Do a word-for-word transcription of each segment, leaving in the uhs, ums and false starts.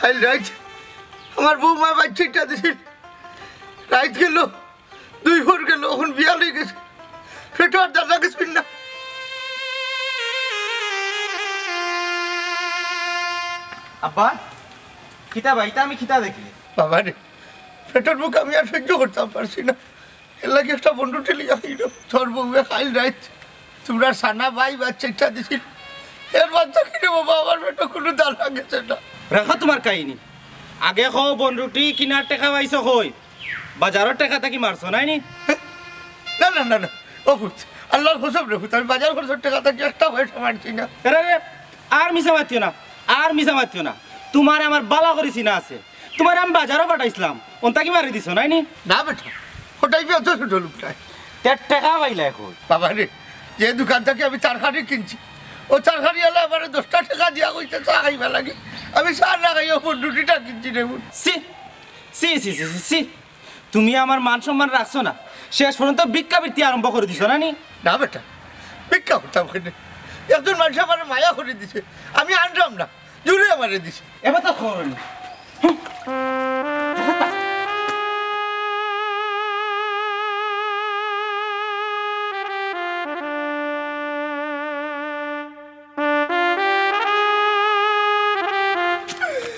কাইল রাইত আমার বউমায় বাচ্চাটা দিছিল। রাইত গেল, দুই ভোর গেল, অখন বিয়াল অই গেছে। পেটো আর দানা গেছে না। আব্বা, কিতা বা ইতা আমি কিতা দেখি? বাবা রে, পেটর ভুক আমি আর সহ্য করতাম পারছি না। এর লাগি একটা বনরুটি লইয়া খাইলাম। তোর বউয়ে কাইল রাইত তোমরার ছানা বাই বাচ্চাটা দিছিল। এর বাদ থাকি রে বাবা, আমার পেটো কুনু দানা গেছে না। রাখো তুমার কাহিনী। আগে কও, বনরুটি কিনার টেকা পাইছো কই? বাজারর টেকা থাকি মারছো নায় নি? না, না, না, না। ও পুত, আল্লার কসম রে পুত, আমি বাজার খরচর টেকা থাকি একটা পয়সা মারছি না। এরে রে, আর মিছা মাতিও না, আর মিছা মাতিও না। তুমারে আমার বালা করি চিনা আছে। তুমারে আমি বাজারো পাঠাইছলাম, অন থাকি মারি দিছো নায় নি? না বেটা, ওটাই বি অত ছোট লোক নায়। তে টেকা পাইলায় কই? বাবা রে, যে দোকান থাকি আমি তরকারি কিনছি, ও তরকারিআলা আমারে দশটা টেকা দিয়া কইছে চা খাইবার লাগি। আমি চা না খাইয়া বনরুটিটা কিনছি রে পুত। ছি, ছি, ছি, ছি, ছি, ছি। তুমি আমার মান সম্মান রাখছো না, শেষ পর্যন্ত ভিক্ষাবৃত্তি আরম্ভ করি দিছো নায় নি? না বেটা, ভিক্ষা করতাম কেনে? একজন মানষে আমারে মায়া করি দিছে, আমি আনরাম না, জুরে আমারে দিছে। এবার তো খবর নেই।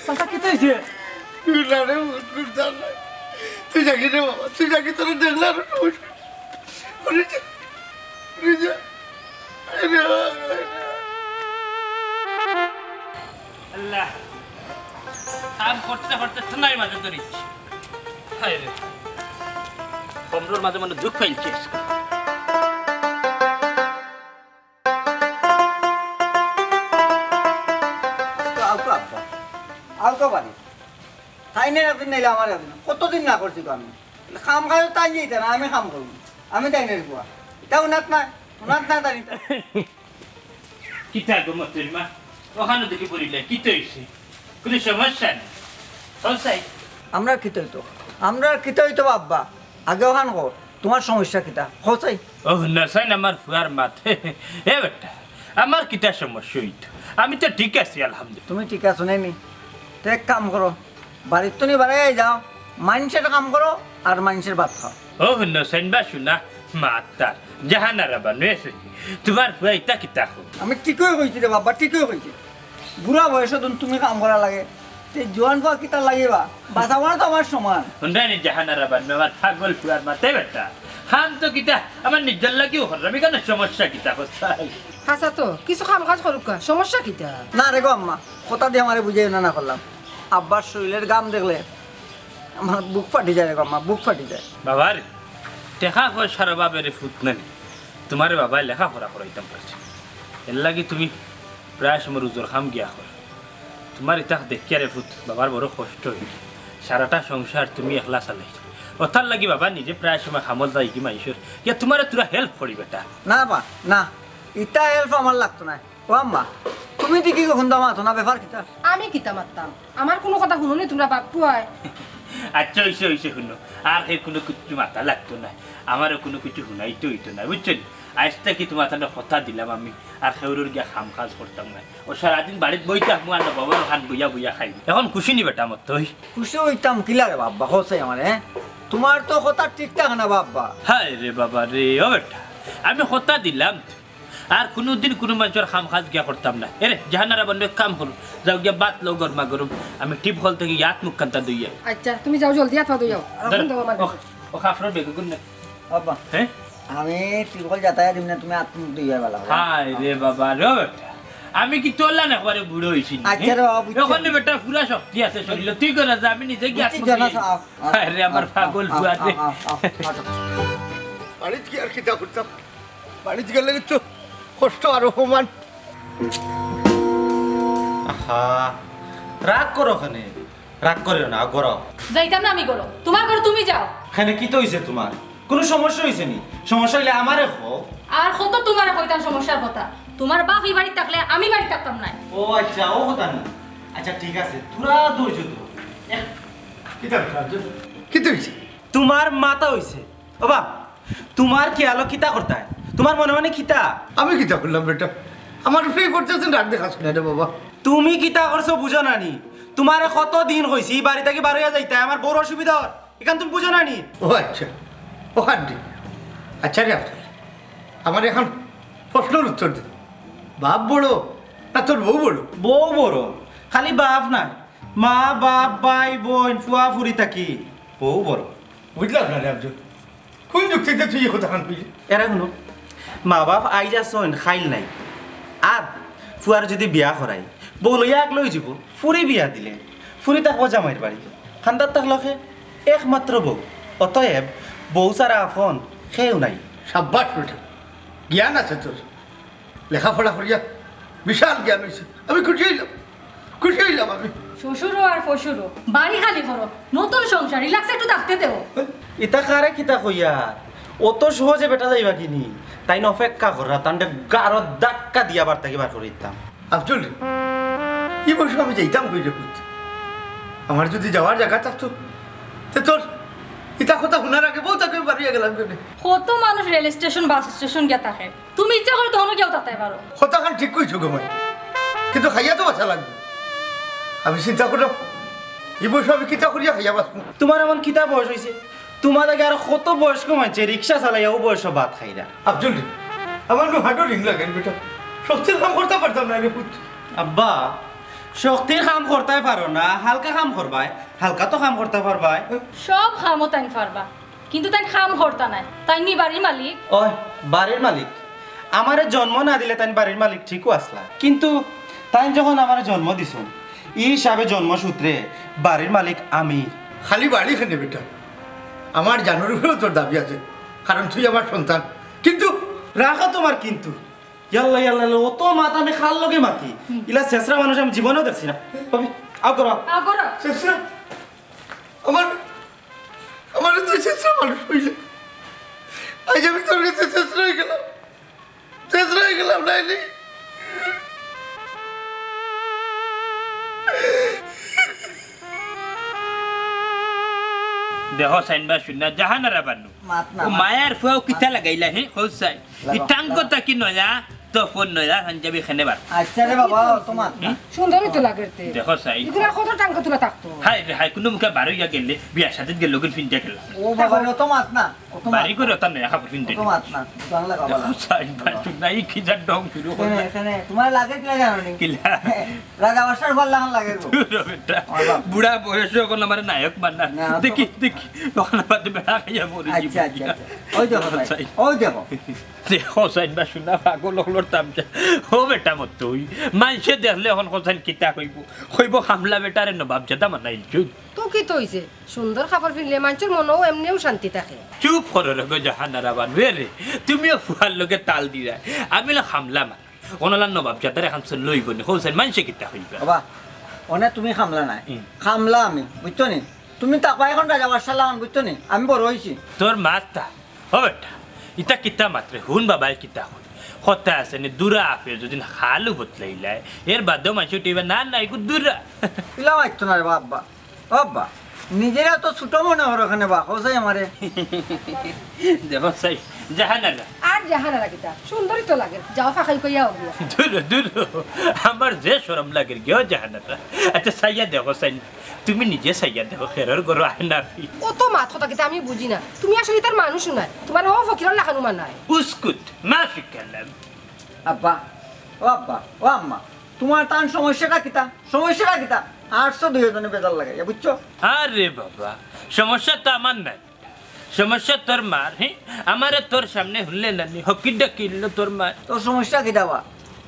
চাচা, কিতা অইছে? তুই না রে, বুঝ বুঝ জান না। তুই যাগি রে বাবা, তুই যাগি, তোরে দেখলে আরো সমস্যা। ঘুরে যা, ঘুরে যা। আরে বাবা, আল্লাহ, কাম করতে করতে থানায় মাঝে ধরিছি। হায় রে, কমরর মাঝে মানে দুঃখ পাইছি। তো আউকা আব্বা, আউকা বাড়ি। তাইন একদিন নাইলে আমার একদিন। কতদিন না করছি তো আমি। কাম কাজ তাইন যাইতা না, আমি কাম করমু। আমি তাইনর পুয়া। ইতা হুনাত না, হুনাত না তাইন ইতা। কিতা গো মতির মা? অখানো দেখি পড়িলে, কিতা অইছে? কুনু সমস্যা নাই। চল চাই। আমরার কিতা অইতো? আমরার কিতা অইতো বা আব্বা? আগে অখান কও, তুমার সমস্যা কিতা? কও চাই। ও, হুনো চাইন আমার ফুয়ার মাত। এ বেটা, আমার কিতা সমস্যা অইতো? আমি তো ঠিক আছি, আলহামদুলিল্লাহ। তুমি ঠিক আছো নায় নি? তে এক কাম করো, বাড়ির তনে বারাইয়া যাও, মানষর কাম করো আর মানষর ভাত খাও। ও, হুনো চাইন বা হুনা, মাত তার, জাহানারা বানু এসে, তুমার ফুয়া ইতা কিতা কও? আমি ঠিকউ কইছি রে বাবা, ঠিকউ কইছি। বুড়া বয়সো তুমি কাম করা লাগে, তে জোয়ান ফুয়া কিতা লাগে বা? বাঁচাবার তো আমার সমান। হুনরায়নি জাহানারা বানু, আমার পাগল ফুয়ার মাত, এ বেটা। কাম তো কিতা, আমার নিজর লাগিও কররাম, ইখানো সমস্যা কিতা, কও চাই? হাছা তো, কিছু কাম কাজ করউক্কা, সমস্যা কিতা? না রে গো আম্মা, কথা দি আমারে বুঝাইও না, না করলাম। আব্বার শরীলর ঘাম দেখলে আমার বুক ফাটি যায় রে গো আম্মা, বুক ফাটি যায়। বাবা রে, টেকা পয়সার অভাবে রে ফুত নানি, তুমারে বাবায় লেখাপড়া করাইতাম পারছি না। এরলাগি তুমি প্রায় সময় রুজর কাম গিয়া করো। তুমার ইতা দেখিয়া রে ফুত, বাবার বড় কষ্ট অইল। সারাটা সংসার তুমি একলা চালাইছো। অতার লাগি বাবা নিজে প্রায় সময় কামো যায়গি মানষর। ইয়া তুমারে থুড়া help করি বেটা। না বা, না। ইতা help আমার লাগতো নায়। ও আম্মা, তুমি দেখি কখন দাও মাতো না, ব্যাপার কিতা? আমি কিতা মাততাম? আমার কুনু কথা হুনো নি তুমরা বাপ পুয়ায়? আচ্ছা, অইছে, অইছে, হুনো। আর হে কুনু কিচ্ছু মাতা লাগতো নায়। আমারও কুনু কিচ্ছু হুনাইতে অইতো নায়, বুঝছো নি? আইজ থাকি তুমার তানে কথা দিলাম আমি, আর কেউরর গিয়া কাম কাজ করতাম নায়। ও সারাদিন বাড়িত বই থাকমু আর বাবার অখান বইয়া বইয়া খাইমু। অখন খুশি নি বেটা মতই? খুশি অইতাম কিলা রে বাবা, কও চাই আমারে, হ্যাঁ? তুমার তো কথা ঠিক থাকে না বাবা। হায় রে বাবা রে, ও বেটা, আমি কথা দিলাম তো। আর কুনুদিন কুনু মানষর কাম কাজ গিয়া করতাম না। এরে, জাহানারা বানু এক কাম করো, যাও গিয়া ভাত লও গরমা গরম, আমি টিপ কল থাকি আত মুখ কান্তা ধইয়া আই। আচ্ছা, তুমি যাও জলদি আত মুখ ধইয়া আও। আর ধরো, অখন দাও আমার ও, কাছে। ও কাপড়র ব্যাগ গুন নে। বাবা, হ্যাঁ? আমি টিপ কল যাতায়া দিমু না, তুমি আত মুখ ধইয়া বালা। হায় রে বাবা রে, ও বেটা, আমি কিতা অলান একবারে বুড়া অইছি নি? আচ্ছা রে বাবা, বুঝছি। অখন বেটা পুরা শক্তি আছে শরীলো, তুই করা যা, আমি নিজে গিয়া আত মুখ ধইয়া আই। আও, আও, আরে আমার আও, পাগল আও, ফুয়া রে। আও, আও, আও, আও। বাড়িত গিয়া আর কিতা করতাম? বাড়িত গেলে তো কষ্ট আরো সমান। আহা, রাগ করো কেনে? রাগ করিও না, ঘরো। যাইতাম না আমি ঘরো। তুমার ঘরো তুমি যাও। কেনে কিতা অইছে তুমার? কুনু সমস্যা অইছে নি? সমস্যা অইলে আমারে কও। আর কত তুমারে কইতাম সমস্যার কথা? তুমার বাপ ই বাড়িত থাকলে আমি বাড়িত থাকতাম নায়। ও আচ্ছা, ও কথা নি। আচ্ছা ঠিক আছে, থুড়া ধৈর্য ধরো। এক, কিতা অইছে? কিতা অইছে? তুমার মাথা অইছে। ও বাপ, তুমার খিয়ালো কিতা করতায়? তুমার মনে মনে কিতা? আমি কিতা করলাম বেটা? আমার উপরে এই পর্যন্ত রাগ দেখাছ না রে বাবা। তুমি কিতা করছো বুঝো না নি? তুমারে কতদিন কইছি, ই বাড়ি থাকি বারইয়া যাইতায়, আমার বউর অসুবিধা অর। ইখান তুমি বুঝো না নি? ও আচ্ছা, ও আন্টি। আচ্ছা রে আফজাল, আমার অখন প্রশ্নর উত্তর দে। বাপ বড় না তোর বউ বড়? বউ বড়। খালি বাপ নায়, মা, বাপ, ভাই, বইন, ফুয়া, ফুরি থাকি বউ বড়। বুঝলাম না রে আফজাল, কুন যুক্তিতে তুই ই কথাখান কইলি? এরে হুনো, মা বাপ আইজ আছইন, কাইল নাই। আর ফুয়ার যুদি বিয়া করাই, বউ লইয়া আগলই যিবো। ফুরি বিয়া দিলে ফুরি থাকবো জামাইর বাড়ি, কান্দাত থাকলো কে? একমাত্র বউ। অতএব বউ ছাড়া আপন কেউ নাই। সাব্বাস বেটা, জ্ঞান আছে তোর। লেখাপড়া করিয়া বিশাল জ্ঞান অইছে। আমি খুশি অইলাম, খুশি অইলাম আমি। শ্বশুরও আর ফশুরও, বাড়ি খালি করো, নতুন সংসার, রিল্যাক্সে একটু থাকতে দেও। ইতা কারে কিতা কইয়ার? অত সহজে বেটা যাইবা কিনি? তাইন অপেক্ষা কররা, তানরে গাড়ো ধাক্কা দিয়া বাড়ি থাকি বার করি দিতাম। আফজল রে, ই বয়সো আমি যাইতাম কই রে পুত? আমার যুদি যাওয়ার জাগা থাকতো, তে তোর ইতা কথা হুনার আগে বউ থাকি বারইয়া গেলাম কেনে? কত মানুষ রেল স্টেশন, বাস স্টেশন গিয়া থাকে, তুমি ইচ্ছা করি তখনও গিয়াও তাতাই পারো। কথাখান ঠিক কইছো গো মাই, কিন্তু খাইয়া তো বাঁচা লাগবো। আমি চিন্তা করলাম, ই বয়সো আমি কিতা করিয়া খাইয়া বাঁচমু? তুমার এমন কিতা বয়স অইছে? তুমার আগে আরো কত বয়স্ক মানষে রিক্সা চালাইয়া অউ বয়সো ভাত খাইরা। আফজল রে, আমার নু হাডো রিং লাগের বেটা, শক্তির কাম করতাম পারতাম না রে পুত। আব্বা, শক্তির কাম করতায় পারো না, হালকা কাম করবায়, হালকা তো কাম করতায় পারবায়। সব কামও তাইন পারবা, কিন্তু তাইন কাম করতা নায়। তাইন নি বাড়ির মালিক। ওই, বাড়ির মালিক? আমারে জন্ম না দিলে তাইন বাড়ির মালিক ঠিকউ আছলা, কিন্তু তাইন যখন আমারে জন্ম দিছইন, ই হিসাবে জন্মসূত্রে বাড়ির মালিক আমি। খালি বাড়ি কেনে বেটা, আমার জানর উপরেও তোর দাবি আছে, কারণ তুই আমার সন্তান। কিন্তু রাখো তুমার কিন্তু। ইয়াল্লা, ইয়াল্লা, ইয়াল্লা, অত মাত আমি কার লগে মাতি? ইলা ছেছরা মানুষ আমি জীবনেও দেখছি না। ভাবি, আও করো। আও করো। ছেছরা? আমার, আমার তুই ছেছরা মানুষ কইলে? আইজ আমি তোর কাছে ছেছরা অই গেলাম। ছেছরা অই গেলাম, নাইলে। দেখো চাইন বা হুনো, জাহানারা বানু। মাত না, ও মাত। মায়ার ফুয়াও কিতা লাগাইলা, হে? কও চাই। লাগাও, ই টাঙ্গ লাগাও। তাকি নয়া, তপন নয়া, পাঞ্জাবি কেনে বার। আচ্ছা রে বাবা, অত মাত না। সুন্দরই তো লাগের তে। দেখো চাই। ইগুলা কত টাঙ্গ তুলা থাকতো। হায় রে হায়, কুনু মুখে বারইয়া গেলে, বিয়া শাদিত গেলে, অগুন পিন্দিয়া গেলা। ও বাবা রে, অত মাত না। বাড়ি করে অতা নয়া কাপড় পিন্দিয়া। অত মাত না, দোকান লাগা দেখো বালা। চাইন বা হুনো, ই কি যার ঢং শুরু করলা। এখানে, এখানে, তুমার লাগে কিলা জানো নি? কিলা? রাজা বাদশার ঘর লাখান লাগে গো। দূর হ বেটা। আমার বাপ। বুড়া বয়সে অখন আমারে নায়ক বানার। না, অত দেখি, দেখি, অখন আবার বেড়া খাইয়া মরি আচ্ছা, যাইব। আচ্ছা, আচ্ছা। ওই দেখো ভাই, চাই। ওই দেখো। দেখো চাইন বা হুনো, পাগল অকলর তামশা। ও বেটা মত তুই। মানষে দেখলে অখন কইন কিতা কইবো? কইবো কামলা বেটারে নবাবজাদা বানাইলছইন। তো কিতা অইছে? সুন্দর কাপড় পিনলে মানষর মনও এমনেও শান্তি থাকে। চুপ করো রে গো জাহানারা বানু রে, তুমিও ফুয়ার লগে তাল দিরায়। আমি অইলাম কামলা মানুষ, অনলার নবাবজাদার অখান চললে অইবো নি? কও চাইন, মানষে কিতা কইবা? বাবা, অনে তুমি কামলা নায়, হুম। কামলা আমি, বুঝছো নি? তুমি থাকবায় অখন রাজা বাদশার লাখান, বুঝছো নি? আমি বড় অইছি। তোর মাত তা, ও বেটা, ইতা কিতা মাতরে? হুন বাবায় কিতা কয়। কথা আছে নি, দুরা আপেল যদি খালু বতলাইলায়, এর বাদেও মানষে কইবা, না, না, ইগু দুরা। ইলা মাততো না রে বাবা। ও আব্বা, নিজেরে অত ছোট মনে করো কেনে বা, কও চাই আমারে। দেখো চাই, জাহানারা। আর জাহানারা কিতা? সুন্দরই তো লাগে। যাও ফাঁকাই কইয়া আও গিয়া। দূর, দূর। আমার যে শরম লাগের গিয়া, ও জাহানারা। আচ্ছা, চাইয়া দেখো চাইন। তুমি নিজে চাইয়া দেখো, খেরর গরু আয় না ফি। অত মাত কথা কিতা আমি বুঝি না। তুমি আসলে ইতার মানুষ নায়। তুমার ও ফকিরর লাখান মানায়। উস্কুত, মাফি কালাম। আব্বা, ও আব্বা, ও আম্মা, তুমার তান সমস্যাটা কিতা? সমস্যাটা কিতা? আটশো দুইজনে বেজার লাগাইয়া, বুঝছো? আরে বাবা, সমস্যা তো আমার নায়, সমস্যা তোর মার। হে, আমারে তোর সামনে হুনলে না নি, হকির ডাকি উঠলো তোর মার। তোর সমস্যা কিতা বা?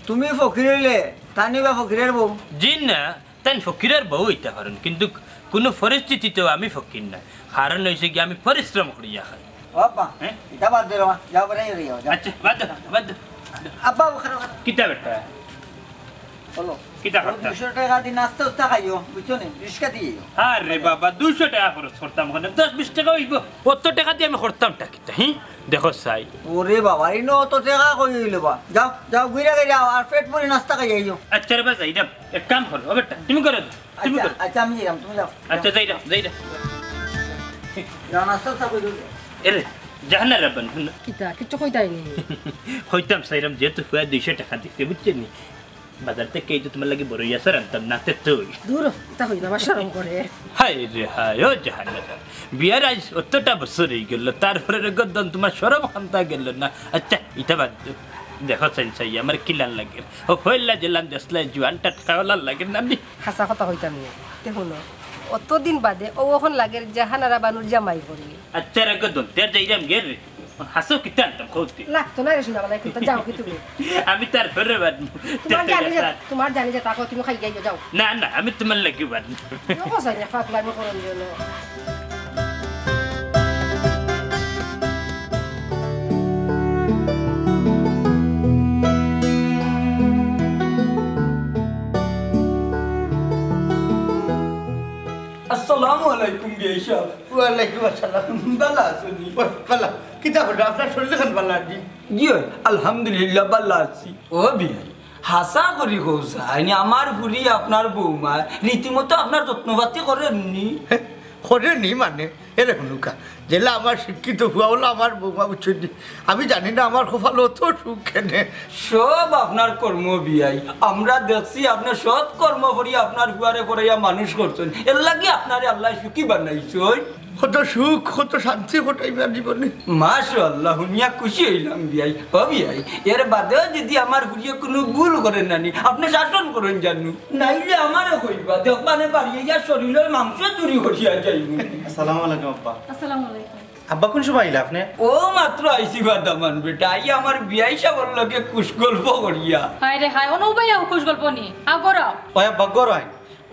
তুমি ফকির অইলে, তানি বা ফকিরর বউ? জি না, তাইন ফকিরর বউ অইতা পারইন, কিন্তু কুনু পরিস্থিতিতেও আমি ফকির নায়। কারণ অইছে গি, আমি পরিশ্রম করিয়া খাই। ও আব্বা, হে? ইতা বাদ দেও, যাও, বেড়াই হয়ে যাও, যাও। আচ্ছা, বাদ দেও, বাদ দেও। আব্বা, খারাপ, খারাপ। কিতা বেটা? বলো। কিতা ও করতা? দুইশো টেকা দি নাস্তা উস্তা খাইও, বুঝছো নি? রিক্সা দি আইও। আরে বাবা, দুইশো টেকা খরচ করতাম অনে, দশ বিশ টেকা অইবো। অত টেকা দি আমি করতামটা কিতা, হি? দেখো চাই। ওরে বাবা, ইনো অত টেকা কই অইলো বা? যাও, যাও, ঘুরে ঘুরে আও, আর পেট ভরি নাস্তা খাই আইও। আচ্ছা রে বা, যাইরাম। এক কাম করো, ও বেটা, তুমি করো, তুমি আচ্ছা, করো। আচ্ছা, আমি যাইরাম, তুমি যাও। আচ্ছা, যাইরাম, যাইরাম। যাও, নাস্তা উস্তা কই দিও। এরে, জাহানারা বানু, হুনো। কিতা, কিচ্ছু কইতায় নি? কইতাম চাইরাম, যেহেতু ফুয়ায় দুইশো টেকা দিছে, বুঝছো নি? বাজার থাকি এই যে তুমার লাগি বড়ই আচার আনতাম না, তে তুই। দূর হ, ইতা কইও না, আমার শরম করে। হায় রে হায়, ও জাহান্নাম। বিয়ার আইজ অতটা বছর অইগেল, তারপরে রে গদ্দন তুমার শরম খান্তা গেল না। আচ্ছা, ইতা বাদ দেও। দেখো চাইন চাই, আমার কিলান লাগে। ও পয়লা যেলান দেখলায় জুয়ান টাটকা অলার লাগে না নি? হাছা কথা কইতাম নি। দেখো না, অতদিন বাদে ও অখন লাগের জাহানারা বানুর জামাই করি। আচ্ছা রে গদ্দন, তে আর যাইরাম গের রে। হাছাউ কিতা আনতাম, কও তে। লাগতো না রে, শোনা বালা, কিতা যাও কি তুমি? আমি তারপরে বাদ। তুমার জানি যে, তুমার জানি যে, তাকো তুমি খাই যাইও, যাও। না, না, আমি তুমার লাগি বাদ। ও কসাই না, ফাগলামি করন যেন। আসসালামু আলাইকুম বিয়াই সাব। ওয়ালাইকুম আসসালাম। বালা আছইন নি? ওই, বালা। কিতা করো? আপনার শরীর খান বালা নি? জি অয়, আলহামদুলিল্লাহ, বালা আছি। ও বিয়াই, হাছা করি কও চাইন, আমার ফুরি আপনার বৌমা রীতিমতো আপনার যত্নপাতি করের নি? করের নি মানে? এরে হুনুক্কা, যেলা আমার শিক্ষিত ফুয়া অলা আমার বৌমা, বুঝছইন নি? আমি জানি না আমার কপালো অত সুখ কেনে। সব আপনার কর্ম বিয়াই, আমরা দেখছি আপনে সৎ কর্ম করি আপনার ফুয়ারে পড়াইয়া মানুষ করছইন, এরলাগি আপনারে আল্লায় সুখী বানাইছইন। কত সুখ, কত শান্তি কটাইবা জীবনে। মাশাআল্লাহ, হুনিয়া খুশি অইলাম বিয়াই। ও বিয়াই, এর বাদেও যুদি আমার ফুরিয়ে কুনু ভুল করে নানি, আপনে শাসন করইন জানু। নাইলে আমারে কইবা, দেখবানে বাড়ি আইয়া শরীলর মাংস চুরি করিয়া যাইমু। আসসালামু আলাইকুম আব্বা। আসসালামু আলাইকুম। আব্বা, কুন সময় আইলা আপনে? ও মাত্র আইছি বা দামান বেটা, আইয়া আমার বিয়াই সাবর লগে কুশ গল্প করিয়া। হায় রে হায়, অনো উবাইয়া কুশ গল্প নি? আও ঘরো আও। ওই আব্বা, ঘরো আইন।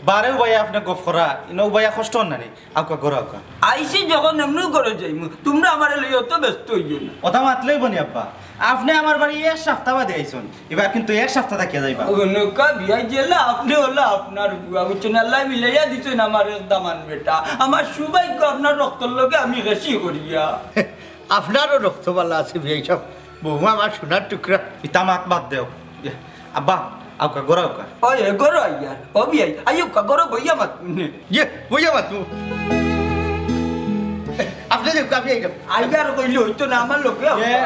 বারে উবাইয়া আপনে গপ করা, ইনো উবাইয়া কষ্ট অর না নি? আউক্কা, ঘরো আউক্কা। আইছি যখন এমনেউ ঘরো যাইমু, তুমরা আমারে লইয়া অত ব্যস্ত অইও না। অতা মাতলে অইবো নি আব্বা? আপনে আমার বাড়ি এক সাপ্তা বাদে আইছইন, ইবার কিন্তু এক সাপ্তা থাকিয়া যাইবা। হুনুক্কা বিয়াই, যেলা আপনে অলা আপনার ফুয়া, বুঝছইন? আল্লায় মিলাইয়া দিছইন আমার এক দামান বেটা। আমার সৌভাগ্য আপনার রক্তর লগে আমি গেছি করিয়া। আপনারও রক্ত বালা আছে বিয়াই সাব, বৌমা আমার সোনার টুকরা। ইতা মাত বাদ দেও। ইয়ে, আব্বা, আউক্কা, ঘরো আউক্কা। ওই, এ ঘরো আইয়ার। ও বিয়াই, আইউক্কা, ঘরো বইয়া মাত নে। ইয়ে, বইয়া মাত। আপনে যাউক্কা, আমি আইরাম। আইয়ার কইলে অইতো না, আমার লগে আউক্কা। ইয়ে,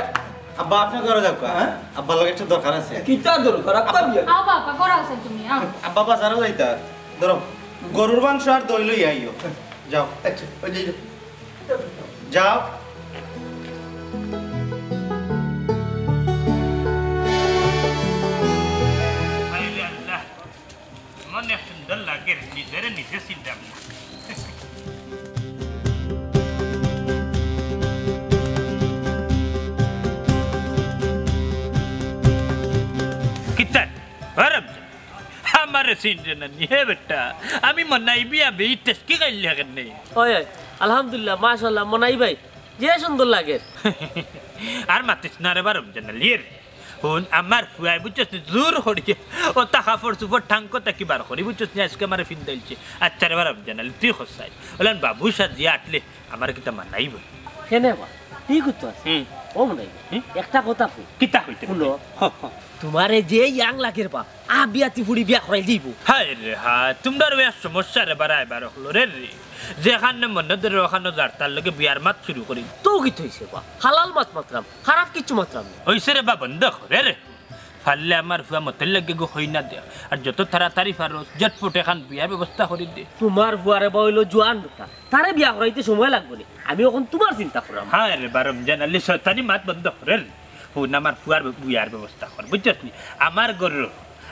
আব্বা, আপনে ঘরো যাউক্কা। হ্যাঁ? আব্বার লগে একটা দরকার আছে। কিতা দরকার? আব্বা বিয়াই। আও বাবা, ঘরো আছো তুমি, আও। আব্বা, বাজারো যাইতা। ধরো, গরুর মাংস আর দই লইয়া আইও। যাও। আচ্ছা, ওই যে, যাও। হায় রে আল্লাহ, মনে সুন্দর লাগে রে, নিজরে নিজে চিন্তা করি। কিতা? ও রমজান, আমারে চিনরে না নি হে বেটা? আমি মনাই বিয়া বেই টেস্কি খাইলে কেনে? ওই, ওই, আলহামদুলিল্লাহ, মাশাআল্লাহ, মনাই ভাই, যে সুন্দর লাগে। আর মাতিস না রে বা রমজান আলী রে। হুন, আমার ফুয়ায় বুঝছস নি, জোর করি অতা কাপড় চুপড় ঠাঙ্কো থাকি বার করি, বুঝছস নি, আইজকে আমারে ফিন্দাইলছে। আচ্ছা রে বা রমজান আলী, তুই কছাইন। অলান বাবু সাজিয়া আটলে আমারে কিতা মানাইবো? কেনে বা? ঠিক তো আছে। হুম। ও মনাই, হুম? একটা কথা কই। কিতা কইতে? হুনো, হ, হ। তুমারে যে ইয়াং লাগের বা, আ বিয়াতি ফুড়ি বিয়া করাই দিবো। হায় রে হায়, তুমরার ওই সমস্যা রে বাড়াই বার হলো রে রে। যেখানে মনে ধরে ওখানে যার তার লগে বিয়ার মাত শুরু করি। তো কিতা অইছে বা? হালাল মাত মাতরাম, খারাপ কিচ্ছু মাতরাম না। অইছে রে বা, বন্ধ করে রে। পারলে আমার ফুয়া মতর লগে গো হই না দে। আর যত তাড়াতাড়ি পারো, ঝটপট এখান বিয়ার ব্যবস্থা করি দে। তুমার ফুয়া রে বা অইলো জোয়ান বেটা, তারে বিয়া করাইতে সময় লাগবো নি। আমি অখন তুমার চিন্তা কররাম। হায় রে বা রমজান আলী, শয়তানি মাত বন্ধ করে রে। হুন, আমার ফুয়ার বিয়ার ব্যবস্থা কর, বুঝছস নি? আমার ঘরো,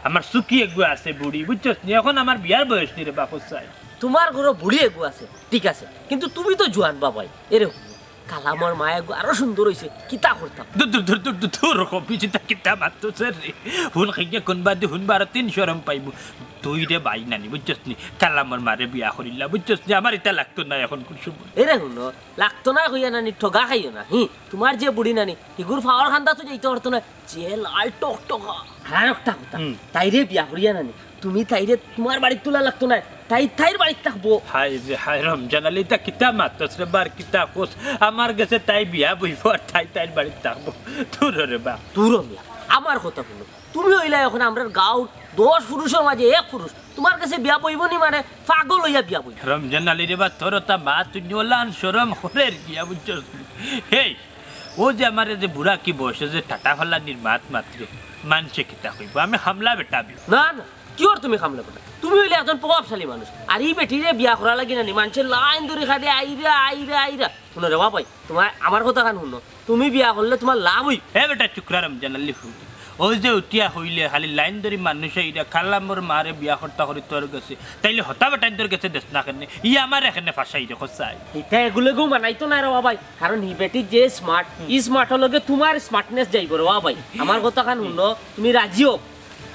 আমার সুখী এগু আছে বুড়ি, বুঝছস নি? অখন আমার বিয়ার বয়স নি রে বাপ সাই। তুমার ঘরো বুড়ি এগু আছে, ঠিক আছে, কিন্তু তুমি তো জোয়ান বাবাই। এরে হুনো, কালামর মা এগু আরো সুন্দর অইছে, কিতা করতাম? দূর, দূর, দূর, দূর, দূর, দূর, কবি চিতা কিতা মাততো স্যার রে? হুন খাইয়া কোন বাদে হুন বারো তিন শরম পাইবো। তুই রে বাই নানি, বুঝছস নি? কালামর মারে বিয়া করিলা, বুঝছস নি? আমার ইতা লাগতো না অখন কুন সময়। এরে হুনো, লাগতো না কইয়া নানি ঠগা খাইও না, হি? তুমার যে বুড়ি নানি, হিগুর পাওয়ার খান্দা তো যাইতে পারতো না, যে লাল টকটকা। আর একটা কথা, হুম। তাইরে বিয়া করিয়া নানি, তুমি তাইরে তুমার বাড়িত তুলা লাগতো না, তাই তাইর বাড়িত থাকবো। হায় রে হায়, রমজান আলী, ইতা কিতা মাতস রে বার, কিতা কস? আমার গেছে তাই বিয়া বইবো আর তাই তাইর বাড়িত থাকবো। দূর রে বা। দূর মিয়া, আমার কথা হুনো। তুমি অইলা অখন আমরার গাঁওর দশ পুরুষর মাঝে এক পুরুষ, তুমার গেছে বিয়া বইবো নি মানে পাগল অইয়া বিয়া বইবো। রমজান আলী রে বা, তোর অতা মাত হুনি অলান শরম করের গিয়া, বুঝছস নি? হেই, ও যে আমারে যে বুড়া কি বয়সে যে ঠাটা ফালানির মাত মাতরে, মানষে কিতা কইবো? আমি খামলা বেটা বি। না, না, কিওর তুমি খামলা বেটা? তুমি অইলে একজন প্রভাবশালী মানুষ। আর ই বেটিরে বিয়া করার লাগি নানি মানষে লাইন ধরি খালি আইরা, আইরা, আইরা। হুনো রে বা ভাই, তুমার, আমার কথাখান হুনো। তুমি বিয়া করলে তুমার লাভ অইবো। এ বেটা চুকরা রমজান আলী হুন। অউ যে উঠিয়া কইলে খালি লাইন ধরি মানুষ আইরা, কালামর মারে বিয়া করতা করি তোর গেছে। তাইলে হতা বেটাইন্তর গেছে দেস না কেনে? ই আমারে কেনে ফাঁসাই রে কছাই। ইতা এগুলোকেও মানাইতো না রে বা ভাই। কারণ ই বেটি যে smart, ই smart অর লগে তুমার smartness যাইবো রে বা ভাই। আমার কথাখান হুনো, তুমি রাজি অও।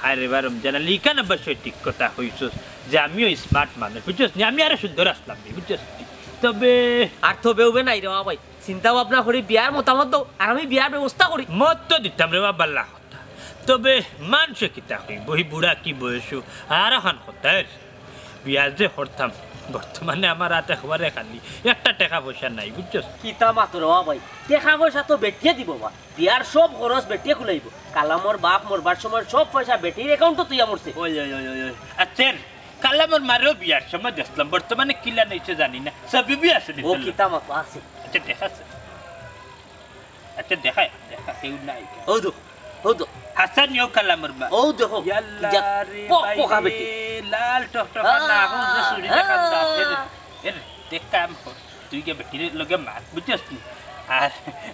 আরে বা রমজান আলী, ইখান অবশ্য ঠিক কথা কইছস যে আমিও smart মানুষ, বুঝছস নি? আমি আরো সুন্দর আছলাম নি, বুঝছস নি? তবে আর তবে উবে নাই রে বা ভাই, চিন্তা ভাবনা করি বিয়ার মতামত দেও, আর আমি বিয়ার ব্যবস্থা করি। মত তো দিতাম রে বা, বালা কথা। তবে মানষে কিতা কইবো, ই বুড়া কি বয়স, আর অখান কথা। বিয়া যে করতাম, বর্তমানে আমার আত একবারে খালি, একটা টেকা পয়সা নাই, বুঝছস? কিতা মাতো রে বা ভাই, টেকা পয়সা তো বেটিয়ে দিবো বা, বিয়ার সব খরচ বেটিয়ে কুলাইবো। কালামর বাপ মরবার সময় সব পয়সা বেটির account-ও থইয়া মরছে। ওই, ওই, ওই, ওই, ওই। আচ্ছা, কালামর মারেও বিয়ার সময় দেখলাম, বর্তমানে কিলা নইছে জানি না, সব বিবি আছে নি ও তোর? কিতা মাতো আছে। আচ্ছা, দেখা আছে। আচ্ছা, দেখা, দেখা, কেউ নাই। ও তো, ও তো। হাসান ইয়ো কালামর মা। ও দেখো, ইয়াল্লা কি জাত রে পক ভাই পকা রে, বেটি। লাল টকটকা আহ, না, এখন যে চুরি দেখা আহ। দাঁত, এর, এর, দেখ কাম কর। তুই গিয়া বেটির লগে মাত, বুঝছস নি? আর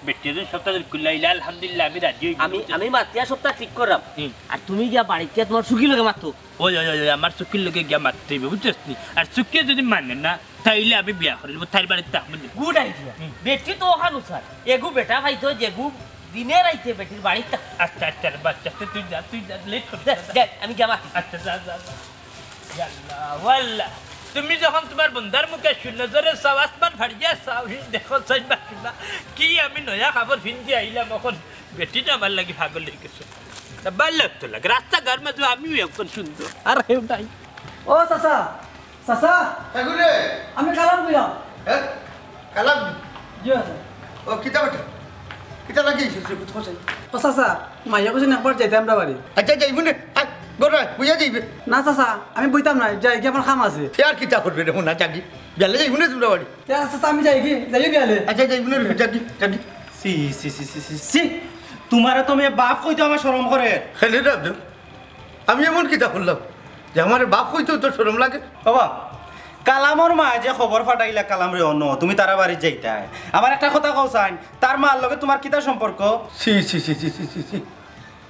বেটির সপ্তাহ দিন কুলাইলে, আলহামদুলিল্লাহ, আমি রাজি অইবো, আমি, বুঝছস? আমি মাতিয়া সপ্তাহ ঠিক করাম। হুম। আর তুমি গিয়া বাড়িত গিয়া তুমার সুখীর লগে মাতো। ওই, ওই, ওই, ওই, আমার সুখীর লগে গিয়া মাততে অইবো, বুঝছস নি? আর সুখী যদি মানে না, তাইলে আমি বিয়া করিলিমু, তাইর বাড়িত থাকমু নি। Good idea। হুম। বেটি তো অখান উসার। এগু বেটা পাইতো যেগু দিনে রাইতে বেটির বাড়িত থাক। আচ্ছা, আচ্ছা, রে বাচ্চা, তুই, তুই যা, তুই যা, late করিস দে, না। দে, আমি গিয়া মাতি। আচ্ছা, যা, যা, যা। ইয়াল্লা, ওয়াল্লা। তুমি যখন তুমার বন্দার মুখে সুনজরে চাও, আসমান ফাড়িয়া চাও, হি দেখো, চাইবা কিনা? কি আমি নয়া কাপড় পিন্দি আইলাম, অখন বেটিটা আমার লাগি পাগল অই গেছে। তা ভালা তো লাগে, রাস্তাঘাট মাঝে আমিও একজন সুন্দর। আর কেউ নাই। ও চাচা, চাচা, এগুরে। আমি কালাম কইলাম। হ্যাঁ? কালাম? জি, চাচা। ও, কিতা বেটা? কিতা লাগি আইছস রে, কোথায় যাই? ও চাচা, মাইয়া কইছইন একবার যাইতাম আমরার বাড়ি। আচ্ছা, যাইমু নে। আয়, ঘরো আয়, বইয়া যাইবে। না চাচা, আমি বইতাম না, যাইগি, আমার কাম আছে। তে আর কিতা করবে রে, হুনা, যাগি। বিয়ালে যাইমু নে তুমরার বাড়ি। তে আচ্ছা, চাচা, আমি যাইগি, যাইগি বিয়ালে। আচ্ছা, যাইমু নে, যাগি, যাগি। ছি, ছি, ছি। তুমারে তো আমি বাপ কইতে আমার শরম করে। কেনে রে আব্দুল? আমি এমন কিতা করলাম যে আমারে বাপ কইতেও তোর শরম লাগে? বাবা, কালামর মায় যে খবর পাঠাইলা কালামরে অনো, তুমি তারার বাড়িত যাইতায়। আমার একটা কথা কও চাইন, তার মার লগে তুমার কিতা সম্পর্ক? ছি, ছি, ছি।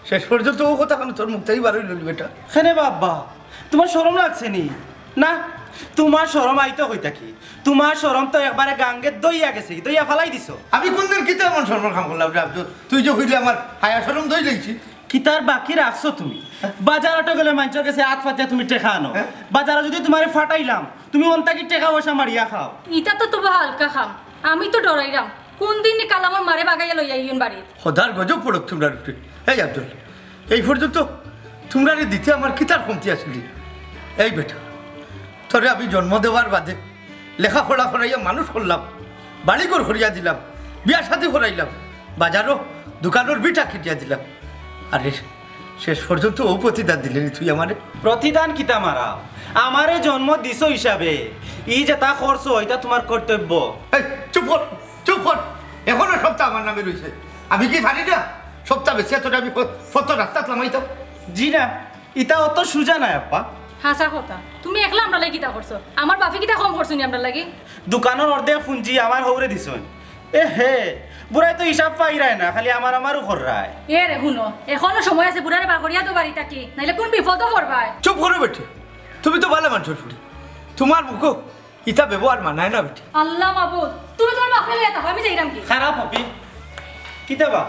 শেষ পর্যন্ত অউ কথাখান তোর মুখ থাকি বার অইলো নি বেটা? কেনে বা আব্বা, তুমার শরম লাগছে নি? না, তুমার শরম আইতো কই থাকি? তুমার শরম তো একবারে গাঙ্গে দইয়া গেছে, দইয়া ফালাই দিছো। আমি কুনদিন কিতা এমন শরমর কাম করলাম রে আব্দুল? তুই যে কইলে আমার হায়া শরম দই লইছি। কিতার বাকি রাখছো তুমি? বাজার আটো গেলে মানষর গেছে আত পাতিয়া তুমি টেকা আনো। হ্যাঁ? বাজারো যুদি তুমারে পাঠাইলাম, তুমি অন থাকি টেকা পয়সা মারিয়া খাও। ইটা তো তুবা হালকা কাম। আমি তো ডরাইরাম। কুনদিন নি কালামর মারে বাগাইয়া লইয়া আইন বাড়িত। খোদার গজব পড়ুক তুমরার উপরে। এই আব্দুল, এই পর্যন্ত তুমরারে দিতে আমার কিতার কমতি আছিল রে? এই বেটা, তোরে আমি জন্ম দেওয়ার বাদে লেখাপড়া করাইয়া মানুষ করলাম, বাড়িঘর করিয়া দিলাম, বিয়া শাদি করাইলাম, বাজারো দোকানর ভিটা কিনিয়া দিলাম। আরে, শেষ পর্যন্ত অউ প্রতিদান দিলে নি তুই আমারে? প্রতিদান কিতা মারা? আমারে জন্ম দিছো হিসাবে, ই যেতা করছো, ইতা তুমার কর্তব্য। এই, চুপ কর, চুপ কর। এখনো সবতা আমার নামে রইছে। আমি কি জানি না? সবতা বেচিয়া তোরে আমি ফ-, ফত রাস্তাত লামাইতাম। জি না, ইতা অত সুজা নায়, আব্বা। হাছা কথা, তুমি একলা আমরার লাগি কিতা করছো? আমার বাপে কিতা কম করছইন নি আমরার লাগি? দোকানর অর্ধেক পুঞ্জি আমার হউরে দিছইন। এ হে, বুড়ায় তো হিসাব পাইরায় না, খালি আমার আমারও কররায়। এ রে, হুনো, এখনো সময় আছে, বুড়ারে বার করিয়া দেও বাড়ি থাকি, নাইলে কুন বিপদো পড়বায়। চুপ করো বেটি, তুমি তো ভালা মানষর ফুড়ি, তুমার মুখো ইতা ব্যবহার মানায় না বেটি। আল্লাহ মাবুদ, তুমি তুমার বাপরে লইয়া থাকো, আমি যাইরাম গি। খারাপ হবে। কিতা বা?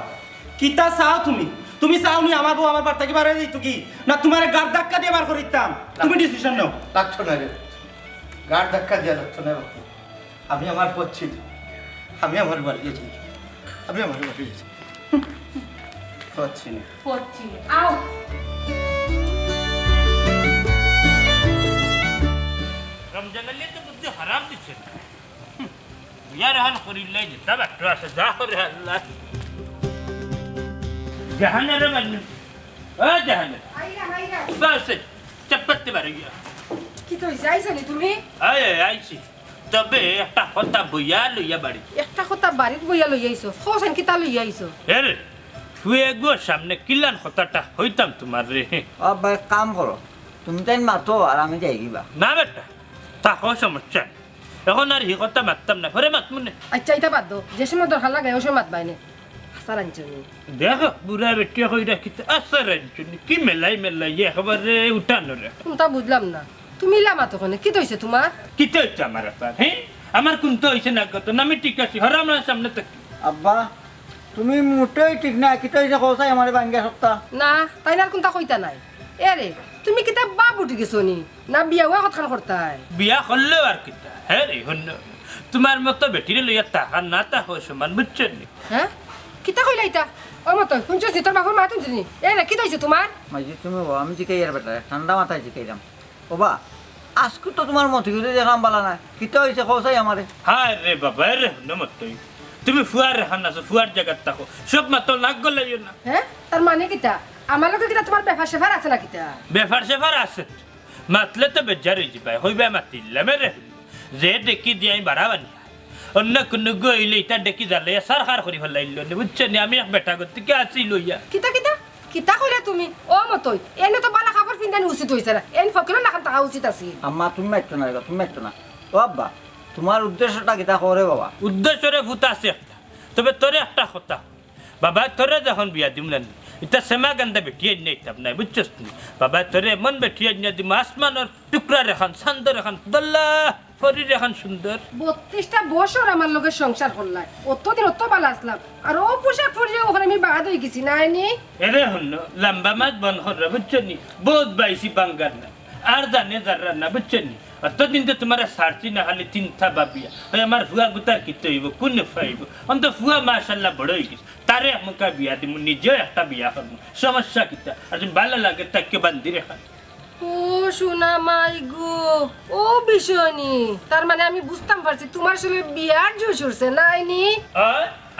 কিতা চাও তুমি? তুমি চাও নি আমার বউ আমার বাড়ি থাকি বার অই যাইতো কি? না তুমারে গাড় ধাক্কা দিয়া বার করিতাম? তুমি decision নেও। লাগতো না রে। গাড় ধাক্কা দিয়া লাগতো না বাপু। আমি আমার পথ চিনি। আমি আমার বাড়ি যাই। আমি আমার বাড়ি যাই। পথ চিনি। পথ চিনি। আও। রমজান আলী তো বুদ্ধি খারাপ দিছে না। হুম। ইয়ার হান করিলাই যেতা বাট্টো আছে, যা করে আল্লাহ। জাহানের মানুষ। ও জাহানের। আইরা, আইরা। বাস, চপ্পত্তি বারে গিয়া। কিতা অইছে, আইছো নি তুমি? আয়, আয়, আইছি। তবে একটা কথা বইয়া লইয়া বাড়ি। একটা কথা বাড়িত বইয়া লইয়া আইছো? কও চাইন কিতা লইয়া আইছো? এ রে, ফুয়েগুর সামনে কিলান কথাটা কইতাম তুমারে। ও আব্বা, এক কাম করো, তুমি তাইন মাতো আর আমি যাইগিবা। না বেটা, থাকো, সমস্যা নাই। অখন আর হি কথা মাততাম না, পরে মাতমুনে। আচ্ছা, ইতা বাদ দেও, যে সময় দরকার লাগে, অউ সময় মাতবায়নে। আচ্ছা, রাঞ্চুনি। দেখো, বুড়া বেটিয়ে কইরা কিতা, আচ্ছা, রাঞ্চুনি, কি মেলাই মেলাই, একেবারে উঠানো রে। কুনতা বুঝলাম না, তুমি ইলা মাতো কেনে, কিতা অইছে তুমার? কিতা অইছে আমার আবার, হে? আমার কুনতা অইছে না কত, না আমি ঠিক আছি, হরো আমার সামনে থাকি। আব্বা, তুমি মোটেই ঠিক না, কিতা অইছে কও চাই আমারে ভাঙ্গিয়া সবটা। না, তাইন আর কুনতা কইতা নায়। এরে, তুমি কিতা বাপ উঠি গেছো নি? না বিয়া অওয়া কতখান করতায়? বিয়া করলেও আর কিতা? হে রে, হুনো, তুমার মতো বেটিরে লইয়া থাকা না থাকা সমান, বুঝছো নি? হে? কিতা কইলা ইতা? ও মতো, হুনছস নি? তোর বাপর মাত হুনছস নি? এরে, কিতা অইছে তুমার? মাইজি, তুমি ও, আমি জিকাইয়ার বেটারে, ঠান্ডা মাথায় জিকাইরাম। ও বা, আইজকু তো তুমার মতি গতি দেখলাম বালা নায়। কিতা অইছে কও চাই আমারে? হায় রে বাবা, এরে হুনো মতই। তুমি ফুয়ার রেখান আছো, ফুয়ার জাগাত থাকো। সব মাতো নাক গলাইও না। হে? তার মানে কিতা? আমার লগে কিতা তুমার ব্যাপার স্যাপার আছে না কিতা? ব্যাপার স্যাপার আছে। মাতলে তো বেজার অইযিবায়। কইবায় মাতিলাম, এরে হুনো। যে ডেকি দিয়া আমি বাড়া বানি অন্য কুনুগু অইলে ইতা ডেকি জ্বালাইয়া সারখার করি ফালাইলো নে, বুঝছো নি? আমি এক বেটা গতিকে আছি লইয়া। কিতা, কিতা? কিতা কইলা তুমি? ও মতই, এনে তো বালা কাপড় পিন্দানি উচিত অইছে না, এন ফকিরর লাখান থাকা উচিত আছিল। আম্মা, তুমি মাতিও না রে বা, তুমি মাতিও না। ও আব্বা, তুমার উদ্দেশ্যটা কিতা কও রে বাবা? উদ্দেশ্য রে ফুত আছে একটা, তবে তোরে একটা কথা, বাবা তোরে যখন বিয়া দিমু না, ইতা সেমা গান্দা বেটি আনিয়া দিতাম নায়, বুঝছস নি? বাবা তোরে এমন বেটি আনিয়া দিমু, আসমানর টুকরা রেখান, চান্দর রেখান, দল্লা ফরির রেখান সুন্দর। বত্রিশটা বছর আমার লগে সংসার করলায়, অতদিন অত বালা আছলাম, আর অউ পোশাক পরিয়া অখন আমি বাদ অইগেছি, নায় নি? এরে হুনো, লাম্বা মাত বন্ধ করো, বুঝছো নি? বউত বাইছি বাঙ্গার না, আর জানে যাররা না, বুঝছো নি? অতদিন তো তুমারে ছাড়ছি না, খালি চিন্তা ভাবিয়া। অউ আমার ফুয়া গুতার কিতা অইবো, কুনে পাইবো? অন্ত ফুয়া মাশাআল্লাহ বড় অইগেছে, তারে এক মুখা বিয়া দিমু, নিজেও একটা বিয়া করমু, সমস্যা কিতা? আর যদি বালা লাগে, তাকে বান্দি রেখা। ও সোনা মাই গো, ও বিষয়নি, তার মানে আমি বুঝতাম পারছি, তুমার আসলে বিয়ার জোশ উঠছে, নায় নি? আ,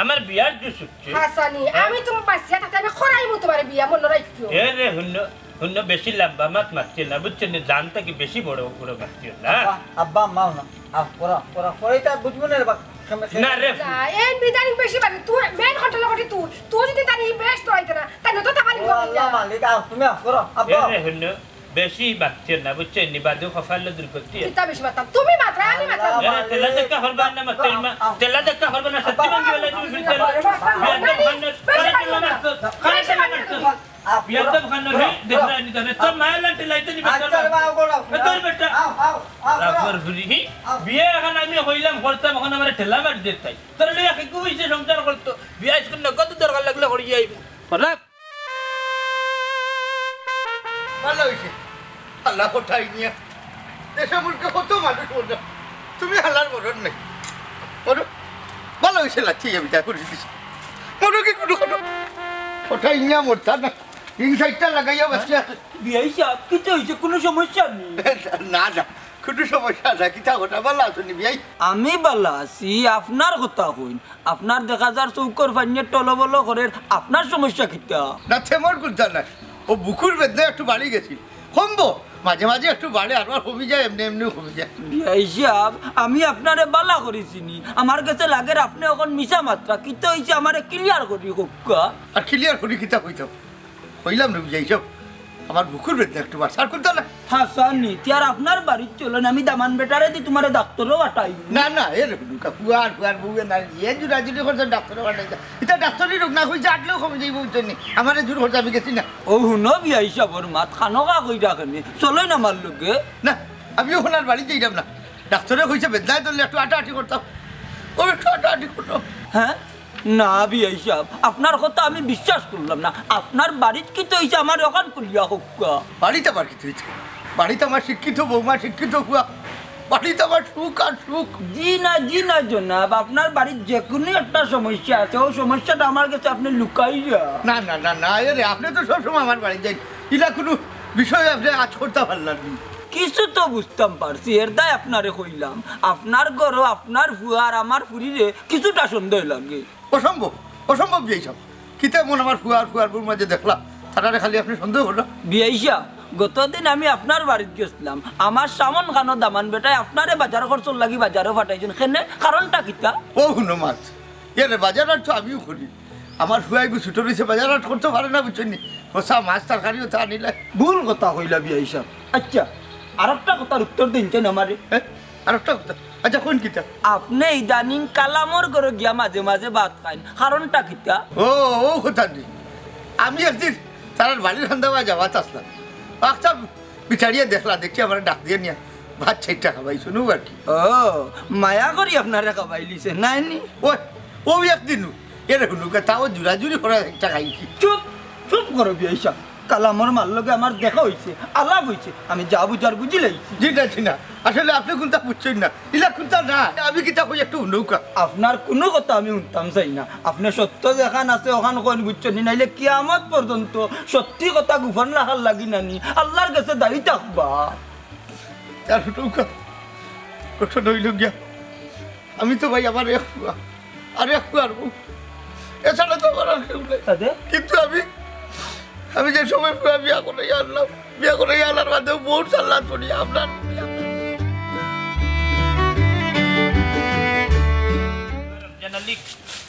আমার বিয়ার জোশ উঠছে? হাছানি, হ্যাঁ। আমি তুমার বাঁচিয়া থাকতে আমি করাইমু তুমারে বিয়া, মনো রাখিও। এরে হুনো, হুনো, বেশি লাম্বা মাত মাতিও না, বুঝছো নি? জান থাকি বেশি বড় বড় মাতিও না। আব্বা, আব্বা, আম্মা, না। আহ, করা, করা, করা, ইতা বুঝবো না রে বা। না রে। না, এন বিধানিক বেশি বাড়ি, তুই মেন কন্ট্রোল করি তুই, তুই যদি তার এই বেশ তো আইতে না, তাই না তো তাকালি ও আল্লাহ মালিক, আহ, তুমি আহ, করো, আব্বা। এরে হুনো, বেশি মাতিও না, বুঝছো নি? বাদে কপালো দুর্গতি। কিতা বেশি মাততাম? তুমি মাতরায়, আমি মাতরাম। আল্লাহ এরে, তেলা মালিক। দেখা করবা না, মাততে মা। আহ, আহ। তেলা দেখা করবা না, সত্যি আব্বা, ভাঙ্গি বেলা তুমি আব্বা, ফিরতে আব্বা, আব্বা, বেয়াদব আব্বা, খান, আব্বা, কারে তেলা মারতো? কারে তেলা মারতো? আহ, বিয়াদব খান রে, আহ, দেখরা নি ধরে। তোর মায়া লান্টি লাইতে নিবে, আচ্ছা, তোর রে, বাবা, আহ, করো। এ, তোর বেটা। আহ, আহ, আহ, করো। রাখর ঘুরি, হি? আহ। বিয়া অখন আমি কইলাম করতাম, অখন আমারে ঠেলা মারি দে তাই। তোর লইয়া কি কইছে সংসার করতো? বিয়া আইজকুর নগদ দরকার লাগলে করি আইবো। খারাপ। ভালা অইছে। হালা কটাই নিয়া। দেশে মুলকে কত মানুষ মরল। তুমি হালার মরণ নাই। মরো। ভালা অইছে লাচ্ছি আমি তা করি দিছি। মরো কি কোনো কোনো। কটাই নিয়া মরতা না। তিন চাইরটা লাগাইয়া বাঁচলে আছে। বিয়াই সাব, কিতা অইছে? কোনো সমস্যা নি? না, না। কোনো সমস্যা না। কিতা কথা ভালা আছো নি বিয়াই? আমি ভালা আছি, আপনার কথা কইন। আপনার দেখা যার চউখর পানিয়ে টলবল করের, আপনার সমস্যা কিতা? না, তেমন কুন্তা নাই। অউ বুকুর বেদনা একটু বাড়ি গেছিল। কমবো, মাঝে মাঝে একটু বাড়ে, আবার কমি যায়, এমনে এমনেও কমি যায়। বিয়াই সাব, আমি আপনারে ভালা করি চিনি। আমার গেছে লাগের আপনে অখন মিছা মাতরা। কিতা অইছে আমারে clear করি কউক্কা। আর clear করি কিতা কইতাম? কইলাম না, বিয়াই সাব, আমার বুকুর বেদনা একটু বাড়ছে, আর কুন্তা না। হাছানি, তে আর আপনার বাড়িত চলইন, আমি দামান বেটারে দি তুমারে ডাক্তরো পাঠাই। না, না, এরে হুনো কা, ফুয়ার, ফুয়ার বউয়ে না, এ জুড়াজুড়ি করছে ডাক্তরো পাঠাই দে। ইতা ডাক্তরি রোগ না, কইছে আটলেও কমি যাইবো, বুঝছইন নি? আমারে জোর করছে, আমি গেছি না। ও হুনো বিয়াই সাবর মাত, খানোকা কইরা কেনে? চলইন আমার লগে। না, আমি অখন আর বাড়িত যাইতাম না। ডাক্তরে কইছে বেদনায় ধরলে একটু আটাআটি করতাম। ও একটু আটাআটি করতাম। হ্যাঁ? না বিয়াই সাব, আপনার কথা আমি বিশ্বাস করলাম না। আপনার বাড়িত কিতা অইছে আমারে অখান খুলিয়া কউক্কা। বাড়িত আবার কিতা অইছে? বাড়িত আমার শিক্ষিত বউমা, শিক্ষিত ফুয়া। বাড়িত আমার সুখ আর সুখ। জি না, জি না জনাব, আপনার বাড়িত যেকুনু একটা সমস্যা আছে, অউ সমস্যাটা আমার গেছে আপনে লুকাইরা। না, না, না, না, এরে, আপনে তো সবসময় আমার বাড়িত যাইন। ইলা কুনু বিষয় আপনে আজ করতা পারলা নি। কিছু তো বুঝতাম পারছি, এর দায় আপনারে কইলাম। আপনার ঘরো আপনার ফুয়া আর আমার ফুরিরে কিছুটা সন্দেহ লাগে। অসম্ভব, অসম্ভব বিয়াই সাব। কিতা এমন আমার ফুয়া আর ফুয়ার বউর মাঝে দেখলা, তারারে খালি আপনে সন্দেহ করলা? বিয়াই সাব, গতদিন আমি আপনার বাড়িত গেছলাম, আমার সামন খানো দামান বেটায় আপনারে বাজার খরচর লাগি বাজারো পাঠাইছইন, কেনে? কারণটা কিতা? ও হুনো মাত, এরে বাজার আর তো আমিও করি, আমার ফুয়া ইগু ছুটো রইছে, বাজার হাট করতো পারে না, বুঝছইন নি? পচা মাছ তরকারি অতা আনিলা। ভুল কথা কইলা বিয়াই সাব। আইচ্ছা, আরোকটা কথার উত্তর দেইন চাইন আমারে। এ? আরোকটা কথা? আইচ্ছা, কইন কিতা? আপনে ইদানিং কালামর ঘরো গিয়া মাঝে মাঝে ভাত খাইন, কারণটা কিতা? ও, অউ কথা নি। আমি একদিন তারার বাড়ির কান্দাবায় যাওয়াত আছলাম। আখতা বিছাড়িয়া দেখলা, দেখি আমারে ডাক দিয়া নিয়া ভাত চাইরটা খাবাইছইন, অউ আর কি। ও, মায়া করি আপনারে খাবাইলিছে, নায় নি? ওই, অউ একদিন, এরে হুনুকা, তাও জুরাজুরি করা একটা খাইছি। চুপ, চুপ করো বিয়াই সাব। কালামর মার লগে আমার দেখা অইছে, আলাপ অইছে, আমি যা বুঝার বুঝিলাইছি। জি না, জি না, আসলে আপনে কুন্তা বুঝছইন না, ইলা কুন্তা না। আমি কিতা কই একটু হুনুকা। আপনার কুনু কথা আমি হুনতাম চাই না। আপনে সত্য যেখান আছে অখান কইন, বুঝছইন নি? নাইলে কিয়ামত পর্যন্ত সত্যি কথা গোপন রাখার লাগি নানি আল্লার গেছে দায়ী থাকবা। তার হুনুকা, ঘটনা অইলো গিয়া, আমি তো ভাই আমার এক ফুয়া, আর এক ফুয়ার বউ, এছাড়া তো আমার আর কেউ নাই। তাতে? কিন্তু আমি, আমি যে সময় ফুয়া বিয়া করাইয়া আনলাম, বিয়া করাইয়া আনার বাদেও বউর সাল্লাত পড়ি আপনার। জানালি,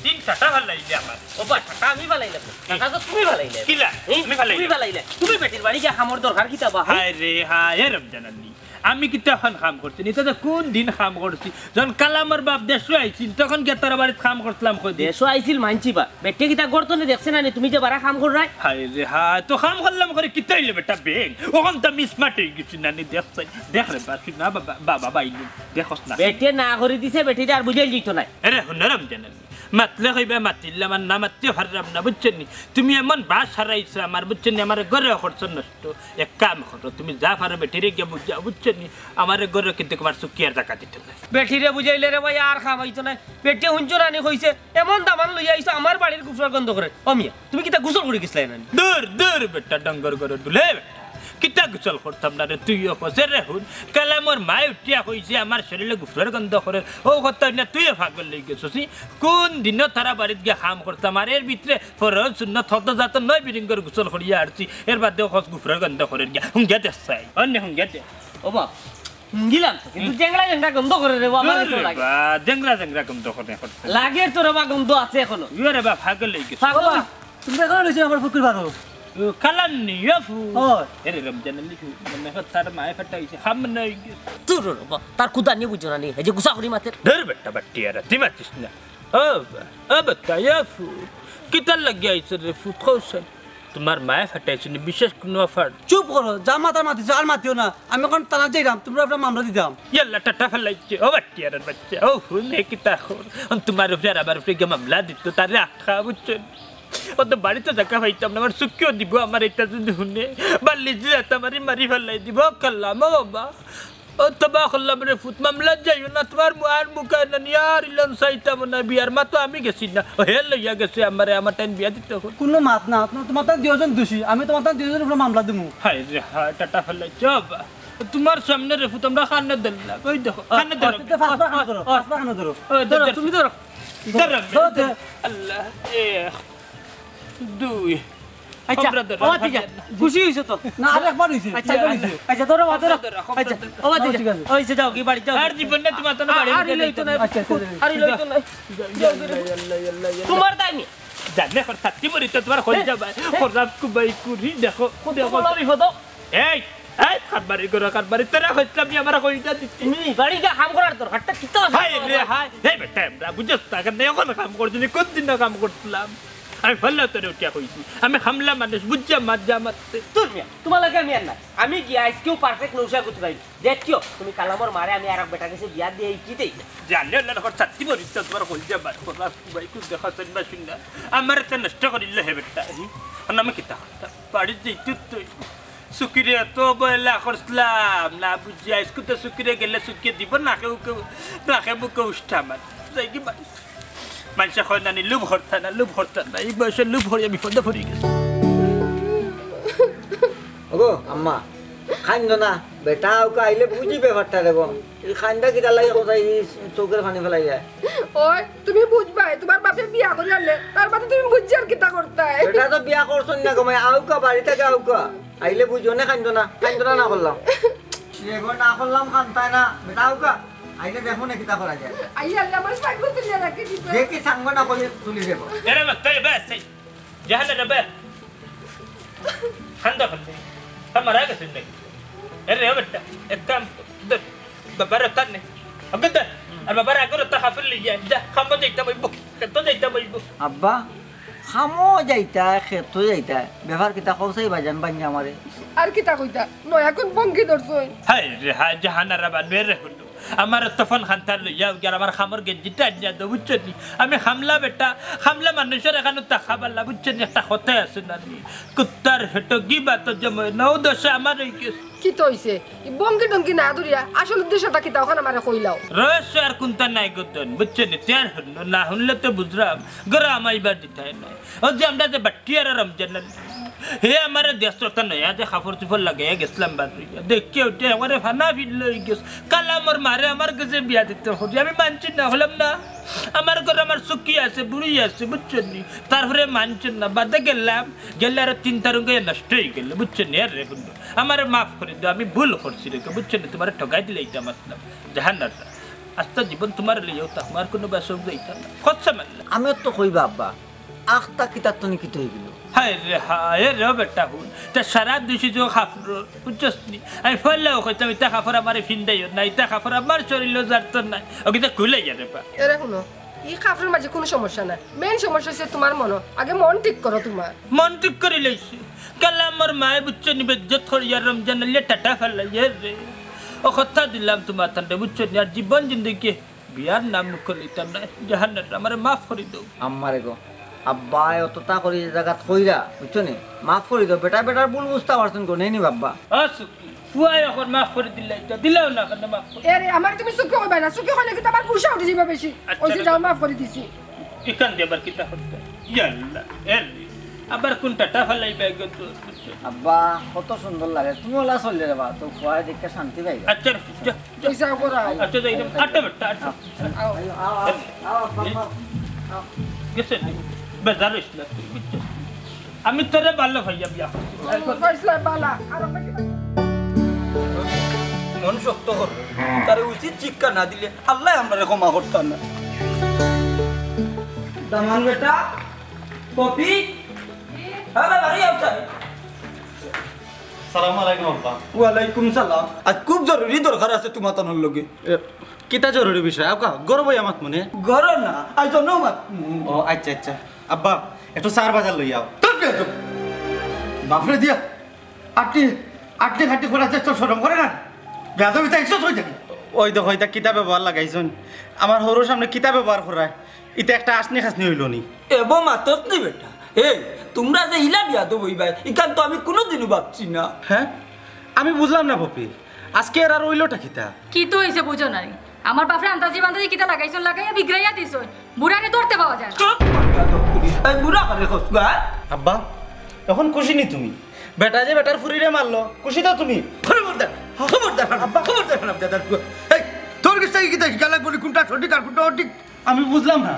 তিন চাটা ফালাইলে আমার। ওবা, চাটা আমি ফালাইলাম। চাটা তো তুমি ফালাইলে। কিলা? এই, আমি ফালাইলাম। তুমি ফালাইলে। তুমি বেটির বাড়ি গিয়া কামর দরকার কিতা বা? হায় রে হায়, এ রমজান আলী। আমি কিতা অখন কাম করছি? ইটা তো কুন দিন কাম করছি? যখন কালামর বাপ দেশো আইছিল, তখন গিয়া তারার বাড়িত কাম করছিলাম কয়দিন। দেশো আইছিল মানছি বা। বেটিয়ে কিতা করতো নি দেখছে না নি? তুমি যে বারা কাম কররায়। হায় রে হায়, তো কাম করলাম করি কিতা অইলো বেটা বেং? অখন তো আমি smart অইগেছি না নি, দেখছস? দেখ রে বা, তুই না বাবা, বাবা, বাবা, ইলু, দেখস না। বেটিয়ে না করি দিছে, বেটিরে আর বুঝাইল যাইতো নায়। আরে হুনো রমজান আলী, মাতলে কইবা মাতিলাম, আর না মাততে পারলাম না, বুঝছো নি? তুমি এমন বাস হারাইছো আমার, বুঝছো নি? আমার ঘরো খরচ নষ্ট। এক কাম করো, তুমি যা পারো বেটিরে গিয়া বুঝাও, বুঝছো নি? আমার ঘরো কিন্তু তোমার চুক্তি আর জাগা দিত না। বেটিরে বুঝাইলে রে ভাই আর কাম অইতো নায়। বেটিয়ে হুনছো না নি কইছে, এমন দামান লইয়া আইছো আমার বাড়ির গুফরার গন্ধ করে। ও মিয়া, তুমি কিতা গোসল করি গেছলায় না নি? দূর, দূর বেটা, ডঙ্গর ঘরো ঢুলে বেটা। কিতা গোসল করতাম না রে, তুইও কস। এরে হুন, কালামর মায় উঠিয়া কইছে আমার শরীরে গুফরার গন্ধ করের। অউ কথা অইনা তুইও পাগল অইগেছস। কুন দিনো তারার বাড়িত গিয়া কাম করতাম, আর এর ভিতরে ফরজ সুন্নত হত জাত নয় বিরিঙ্গর গোসল করিয়া আরছি, এর বাদেও কস গুফরার গন্ধ করের গিয়া। হুঙ্গিয়া দেখ চাই, অনে হুঙ্গিয়া দেখ। ও বাপ, হুঙ্গিলাম তো, কিন্তু হুম। জেংড়া জেংড়া গন্ধ করে রে, ও আমার দূর তো রে লাগে। বা, জেংড়া জেংড়া গন্ধ করে করছে। লাগে তো রে বা, গন্ধ আছে অখনো। ইয়ে রে বা, পাগল অইগেছে। পাগল? তুমি অখনো রইছো আমার ফুকুর পারো। ও, কালাম নি, ও ফু। ও। এরে রমজান আলী ফু, মনে হয় তার মায় ফাটাইছে, খাম নাই। দূর রে বা, তার কুদা নিয়া বুঝো না নি, এই যে গুসা করি মাতের। ধর বেটা বাট্টি আর, তুই মাতিস না। ও বা, ও বেটা, ইয়া ফু, কিতার লাগি আইছস রে ফু, কও চাই। তোমার মায় ফাটাইছে নি, বিশেষ কুনু অফার? চুপ করো, যা মাতার মাতিছো, আর মাতিও না। আমি অখন থানাত যাইরাম, তুমরার উপরে মামলা দিতাম। ইয়াল্লা, টাটা ফালাইছে, ও বাট্টিয়ারর বাইচ্চা, ও হুনে কিতা কর। অন তোমার উপরে আর আমার উপরে গিয়া মামলা দিতো, তারে আটকা, বুঝছো নি? অত বাড়িত জাগা পাইতাম না, আমার চুক্কিও দিবো, আমার ইটা যদি হুনে, বাল্লি দিয়া মারি মারি ফালাই দিবো, কালাম, ও বাবা। ও তবা করলাম রে ফুত, মামলাত যাইও না, তোমার মু-, আর মুখে না নিয়া আর ইলন চাইতাম না, বিয়ার মাতো আমি গেছি না, ও হে লইয়া গেছে আমারে, আমার টাইম বিয়া দিতে অইবো। কুনু মাত না, তোমার, তোমার তান দুইজন দোষী, আমি তোমার তান দুইজনর উপরে মামলা দিমু। হায় রে হায়, টাটা ফালাইছে, ও বা। তোমার সামনে রে ফুত, আমরা কানে ধরলাম, ওই দেখো, কানে ধরো। ও, ও, ও, ও, ও, ধরো, ধরো। তুমি ধরো। ধরো, ধরো, ধরো। আল্লাহ, এক। দুই। আচ্ছা, আমরা ধরো, ও ভাতিজা, আমরা ধরো। খুশি অইছো তো? না, আরেকবার অইছে, আচ্ছা, চাইরবার অইছে। আচ্ছা, ধরো, ধরো। আমরা ধরো, আমরা আচ্ছা, ধরো। ও ভাতিজা, ঠিক আছে। অইছে, যাও, কি বাড়ি যাও। আর জীবনে তোমার তো আর বাড়ি ইলে অইতো না। আচ্ছা, আচ্ছা, আচ্ছা। আর ইলে অইতো না। যাও, যাও, যাও। তোমার তাই নি? জানে কর ছাতি মরি তো তোমার হই এ, যাবে। এ। খরাপ কুবাই কুরি, দেখো, কত দেখো। বড় বিপদ। এই, এই, কারবারি করো, কারবারি। তোরা কইছিলাম নি আমার কইটা দিতে। তুমি বাড়ি গিয়া কাম করার দরকারটা কিতা আছে? হায় রে, হায়। এই বেটা, আমরা বুঝছ না কেনে অখন কাম করছি নি, কোন দিন না কাম করছিলাম? আমি ফল্লা তোরে উঠিয়া কইছি। আমি হামলা মানুষ, বুঝছি আমার যা মারতে। তোর মিয়া, তোমার লাগে আমি আর না। আমি গিয়া আইজকেউ perfect নৌশা গুতরাই। দেখিও, তুমি কালামর মারে আমি আরক বেটার গেছে বিয়া দিয়া কি দেই। জানে আল্লাহ, দেখো, ছাতি মরি তো তোমার কইটা বার করা, ভাই, কুছ দেখা চাই না শুন না। আমার এটা নষ্ট করিল হে বেটা। আর আমি কিতা করতাম? বাড়িত যাইতে তো চুকিরে এত অবহেলা করছিলাম, না বুঝি আইজকু তো চুকিরে গেলে চুকিয়ে দিব, নাকে উকে, নাকে মুখে উষ্টা আমার। যাই কি বা-, মানষে কয় না নি, লোভ করতা না, লোভ করতা না, এই বয়সে লোভ করিয়া বিপদে পড়ি গেছি। ওগো, আম্মা, কাইন্দো না, বেটা আউকা আইলে বুঝি ব্যাপারটা রে গো। এই কাইন্দা কিতা লাগে কথা, এই চোখের পানি ফেলাই যায়। ওই, তুমি বুঝবায়, তোমার বাপে বিয়া করি আনলে, তার বাদে তুমি বুঝি আর কিতা করতায়? বেটা তো বিয়া করছইন না গো মাই, আউকা, বাড়ি থাকি আউকা। আইলে বুঝিও না, কাইন্দো না, কাইন্দো না, না করলাম। সে গো না করলাম, কান্তায় না, বেটা আউকা। আইলে দেখো না কিতা করা যায়। আই আল্লাহ, আমার সাইকেল তুলিয়া রাখি দিত। দেখি সাঙ্গ না করি তুলি দেব। এরে বাবা, তাই বাস, এই। জাহান রে বাবা। খান্দা খান্দা। তা মারা গেছে নাকি? এরে ও বেটা, এক কাম কর। দে, বাবার তার নে। ওকে দে। আর বাবার আগর তা খাফর লইয়া, যা, খামো যাইতাম অইবো। খেতো যাইতাম অইবো। আব্বা, খামো যাইতা, খেতো যাইতা। ব্যাপার কিতা কও চাই ভাইজান ভাঙ্গি আমারে। আর কিতা কইতা? নয়া কুন ভঙ্গি ধরছইন? হায় রে হায়, জাহানারা বানবে রে হুন্ডু। আমার তফন খান্তার লইয়া গেল, আমার খামর গেঞ্জিটা আনিয়া দে, বুঝছো নি? আমি খামলা বেটা, খামলা মানুষর এখানো তা খাবাল্লা, বুঝছো নি? একটা কথাই আছে না নি? কুত্তার হেটো গিবাতো জমে না, ও দশা আমার অই গেছে। কিতা অইছে? ই ভঙ্গি টঙ্গি না ধরিয়া আসল উদ্দেশ্যটা কিতা অখান আমারে কইলাও। রহস্য আর কুন্তা নাই গো দন, বুঝছো নি? তে আর হুনলো না, হুনলে তো বুঝরাম, গরো আমাইবার দিতায় নাই। ও যে আমরা যে বাট্টি আর রমজান আলী, হে আমারে দেশ রতা নয়া যে কাপড় চোপড় লাগাইয়া গেছলাম বার অইয়া। দেখি উঠে আমারে ফানা ফিরল অই গেছে। কালা মোর মারে আমার গেছে বিয়া দিতে করি। আমি মানছি না, কইলাম না। আমার ঘরো আমার সুখী আছে, বুড়ি আছে, বুঝছো নি? তারপরে মানছে না, বাদে গেলাম, গেলে আরো তিন তারুঙ্গে নষ্ট অই গেল, বুঝছো নি? আর রে বন্ধু, আমারে মাফ করি দেও, আমি ভুল করছি রে, বুঝছো নি? তুমারে ঠগাই দিলে ইটা মাতলাম, জাহানারা। আস্তা জীবন তুমারে লইয়াও তা আমার কুনু বাসক যাইতাম না। খরচা মারলাম। আমি তো কইবা আব্বা, আখতা কিতার তনে কিতা অইগেল? হায় রে হায় রে, ও বেটা হুন, তে সারা দুষি যে কাপড়, বুঝছস নি? আমি ফেললেও কইতাম, ইতা কাপড় আমারে ফিন্দাইও না, ইতা কাপড় আমার শরীরও জারতো নায়। ও কিতা খুলে গেলে পা। এরে হুনো, ই কাপড়র মাঝে কুনু সমস্যা নাই। মেইন সমস্যা অইছে তুমার মন। আগে মন ঠিক করো তুমার। মন ঠিক করি লইছি। কালা আমার মায়ে বুঝছো নি, বেইজ্জত করিয়া রমজান আলিয়ে টাটা ফালাইয়ে রে। ও কথা দিলাম তুমার তান্ডে, বুঝছো নি? আর জীবন জিন্দেগি বিয়ার নাম মুখ লইতাম না, জাহান্নাত, আমারে মাফ করি দেও। আম্মারে গো, আব্বায় অততা করি জাগাত কইরা, বুঝছো নি? মাফ করি দেও, বেটা বেটার ভুল বুঝতা পারছইন গো, নেই নি বাব্বা। আ সুখী, ফুয়ায় অখন মাফ করি দিলাই তো, দিলাও না কেনে মাফ করি? এরে, আমারে তুমি সুখী কইবায় না, সুখী কইলে কিন্তু আমার গুসা উঠি যাইবো বেশি। আচ্ছা, ওই যে আচ্ছা। যাও, মাফ করি দিছি। ইখান দি আবার কিতা করতে? ইয়া আল্লাহ, এরে, আবার কুনটা টাফা লাইবা গো তো? আব্বা, কত সুন্দর লাগে। তুমি অলা চললে রে বা, তো ফুয়ায় দেখে শান্তি পাইবা। আচ্ছা, যা, যা। পয়সা করা। আচ্ছা, যাই রে। আটটা বেটা, আটটা। আও। আও, আও, আও, আব্বা, আও, আও। গেছে? বেজার অইস না তুই, বুঝছস? আমি তোরে ভালা পাইয়া বিয়া করছি। ও, কইছলা বালা। আর আমরা কি মন শক্ত কর। তারে উচিত শিক্ষা না দিলে আল্লায় আমরারে ক্ষমা করতা না। দামান বেটা, পপি, হ্যাঁ, বাড়ি আও চাই। সালাম আলাইকুম আব্বা। ওয়ালাইকুম সালাম। আজ খুব জরুরি দরকার আছে তুমার তানর লগে। এ, কিতা জরুরি বিষয়? আউক্কা, ঘরো বইয়া মাতমুনে। ঘরো না, আজ অনো মাতমু। ও, আচ্ছা, আচ্ছা। আব্বা, একটু চার বাজার লই আও। তোর কি আছে? বাপরে দিয়া, আটটি, আটটি খাটি করার চেষ্টা শরম করে না? বেয়াদবি তো একশো ছয় থাকি। ওই দেখো, ইতা কিতা ব্যবহার লাগাইছইন? আমার হউরর সামনে কিতা ব্যবহার করায়? ইতা একটা আসনি খাসনি অইলো নি? এবো মাতস নি বেটা। এই, তুমরা যে ইলা বিয়াদব অইবায়, ইখান তো আমি কুনুদিনও ভাবছি না। হ্যাঁ? আমি বুঝলাম না পপি, আজকে এরার অইলোটা কিতা? কিতা অইছে বুঝো না নি? আমার বাপরে আন্দাজি বান্দাজি কিতা লাগাইছইন, লাগাইয়া বিগড়াইয়া দিছইন। বুড়ারে ধরতে পাওয়া যায় না। চুপ! এই বুড়া করে খসগা। আব্বা, অখন খুশি নি তুমি? বেটা যে বেটার ফুরিরে মারলো, খুশি তো তুমি? খবরদার, খবরদার, আব্বা। খবরদার, হারামজাদার পুয়া। এই, তোর গেছ থাকি কিতা শিক্ষা লাগবো নি? কুনটা সঠিক আর কুনটা অঠিক? আমি বুঝলাম না,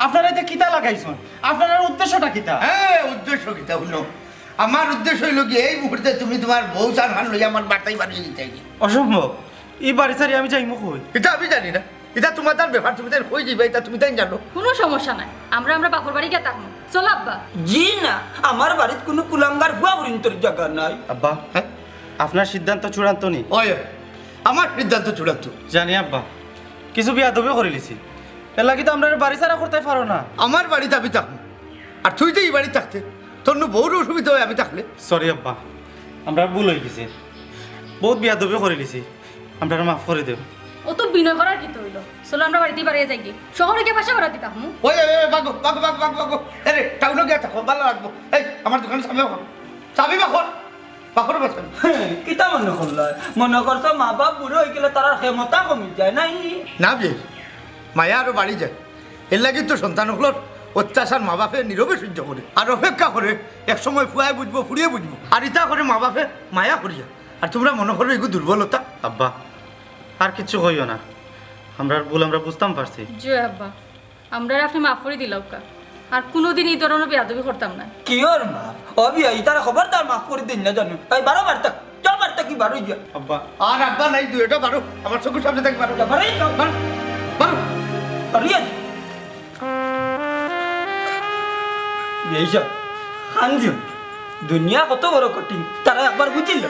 আপনারা ইতা কিতা লাগাইছইন? আপনারার উদ্দেশ্যটা কিতা? হ্যাঁ, উদ্দেশ্য কিতা হুনো? আমার উদ্দেশ্য অইলো কি, এই মুহূর্তে তুমি তুমার বউ চার খান লইয়া আমার বাড়িত বাড়ি যাইতায়। অসম্ভব, ই বাড়ি ছাড়ি আমি যাইমু কই? ইতা আমি জানি না, ইতা তুমার তান ব্যাপার, তুমি তাইন কই যাইবায়, ইতা তুমি তাইন জানো। কুনু সমস্যা নাই, আমরা আমরার বাপর বাড়ি গিয়া থাকমু। চলো আব্বা। জি না, আমার বাড়িত কুনু কুলাঙ্গার ফুয়া ফুরিন্তর জাগা নাই। আব্বা, হ্যাঁ? আপনার সিদ্ধান্ত চূড়ান্ত নি? অয়, আমার সিদ্ধান্ত চূড়ান্ত। জানি আব্বা, কিছু বেয়াদবি করিলিছি, এরলাগি তো আমরারে বাড়ি ছাড়া করতায় পারো না। আমার বাড়িত আমি থাকমু, আর তুই যে ই বাড়িত থাকতে, তোর নু বউর অসুবিধা অয় আমি থাকলে। সরি আব্বা, আমরার ভুল অইগেছে, বউত বেয়াদবি করিলিছি, আমরারে মাফ করি দেও। অত বিনয় করার কিতা অইলো? চলো আমরা বাড়িত বাড়ি যাইগি, শহরো গিয়া বাসা ভাড়া দিতাম। ওই, ওই, ওই, ভাগো, ভাগো, ভাগো, ভাগো, ভাগো। আরে, টাউনো গিয়া থাকো, ভালা লাগবো। এই, আমার দোকানর চাবি রাখো। চাবি রাখো। বাপর বাসা। কিতা মনে করলা? মনে করছো মা বাপ বুড়া অইগেলে তারার ক্ষমতা কমি যায় নাই? না বে, মায়া আরো বাড়ি যায়। এরলাগি তো সন্তান অকলর অত্যাচার মা বাপে নীরবে সহ্য করে। আর অপেক্ষা করে, এক সময় ফুয়ায় বুঝবো, ফুরিয়ে বুঝবো। আর ইতা করে মা বাপে মায়া করিয়া। আর তুমরা মনে করো এগু দুর্বলতা? আব্বা, আর কিচ্ছু কইও না। আমরার ভুল আমরা বুঝতাম পারছি। জি আব্বা। আমরারে আপনে মাফ করি দিলাউক্কা। আর কুনুদিন ই ধরনর বেয়াদবি করতাম না। কিওর মাফ? ও বিয়া, ইতারে খবরদার মাফ করি দিন না জানো। এই বারো বারতা, যাও বারতা কি বারো গিয়া। আব্বা। আর আব্বা নাই, দুই এটা বারো। আমার চকুর সামনে থাকি বারো। বারো, যাও। বারো, বারো। বারো। এইসব খান দিও। দুনিয়া কত বড় কঠিন, তারা একবার বুঝিল।